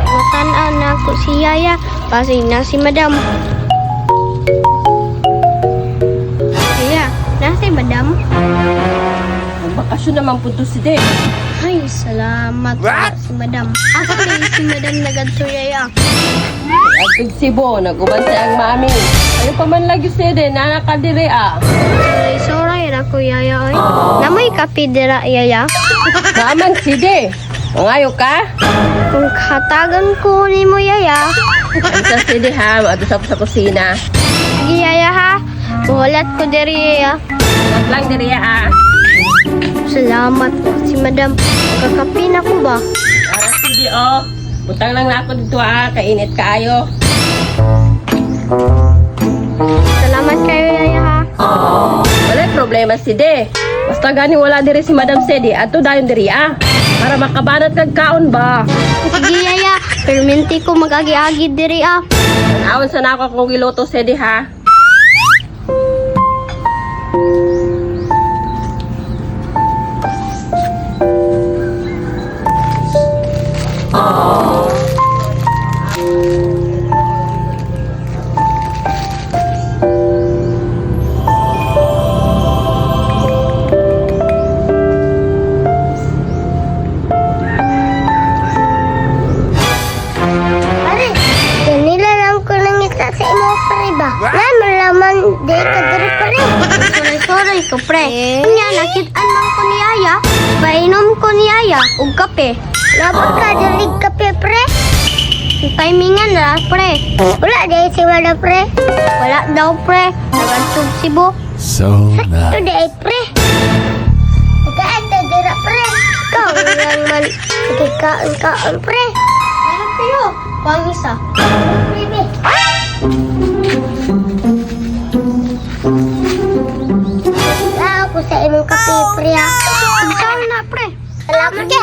Matan-aw na ako si Yaya, pasig na si Madam. Yaya, na si Madam? Bakasyon naman po to si De. Ay, salamat. What? Si Madam. Asa kay si Madam nagadto, Yaya? Agtug Cebu, nag-uban siya ang mami. Ayo pa man lagi si De, nanakadire ah. Sorry, sorry ra ko, Yaya oy. Namoy kape dira, Yaya. Naaman si De. Mangayo ka? Kung hatagan ko nimo, Yaya. Ano si De ha, maadto sa kusina. Sige, Yaya ha. Muhulat ko diri, Yaya. Wag lang diri ah. Salamat si Madam. Kakape na ko ba? Ara si De oh. Butang lang na ako dito ah, kainit kaayo. Salamat kayo, Yaya ha. Wala problema si De. Basta gani wala diri si Madam Sedi, adto dayon diri ah. Para makabanat kag kaon ba. Sige, Yaya. Perminti ko mag-agi-agi diri ah. Tan-awon sa nako kung giluto Sedi ha. Pare, ganila lang ko nangita sa imo pare ba? Nga malaman di ka diri pare. Sorry, sorry ko, pre. Nya, nakit-an man ko ni Yaya. Painom ko ni Yaya og kape. Laban ka diri kape pre. Timingan na, pre. Wala di si wala pre. Wala daw, pre. Nagadtog Cebu. So nice. Ito di ay pre. Ikaw ta dira pre. Ikaw lang man kaon kaon pre. Meron kayo. Pang isa. Baby. Ako sa imong kape pre. ah. Ikaw na, pre. Salamat pre.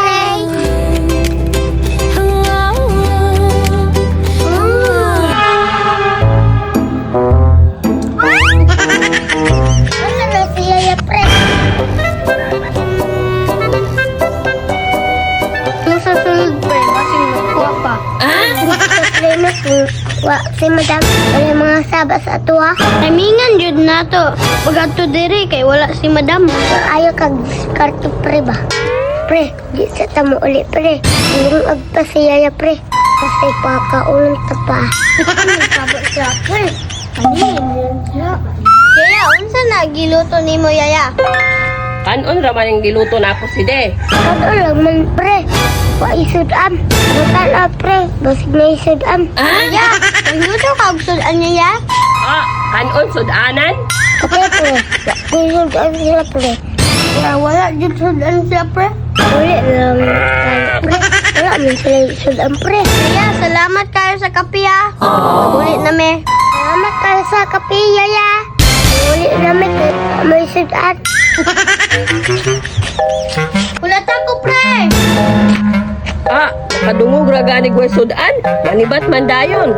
Asa na si Yaya pre? Kung sa sunod, pre, basing magkuha pa. Problema kung wa si madam wala mga saba sa tuwa. Timingan jud na to. Pag diri kay wala si Madam. Ayo kag diskarte pre ba? Pre, di sa tamo uli pre. Lungag pa si Yaya pre. Kasi pakaulong ta pa. Nagkabot siya, pre. Ano yun? Yaya, unsa na giluto nimo, Yaya? Kanon ra man ang giluto nako si De. Kato lang man pre. Wa isudam. Butan a pre. Basig na isudam. Yaya, nagluto ka og sudan, Yaya? Ah, kanon sudanan? Kape pre. Wa ko isudam sila pre. Wala, wala jud sudan siya, pre. Uli lang tayo pre. Wala man sila isudam pre. Yaya, salamat kayo sa kape, ha. Ulit na me. Salamat kayo sa kape, Yaya. Uli namin kay may sudan. Hulatan ko, pre. Ah, nakadungog ra gani gway sudan. Manibat man dayon.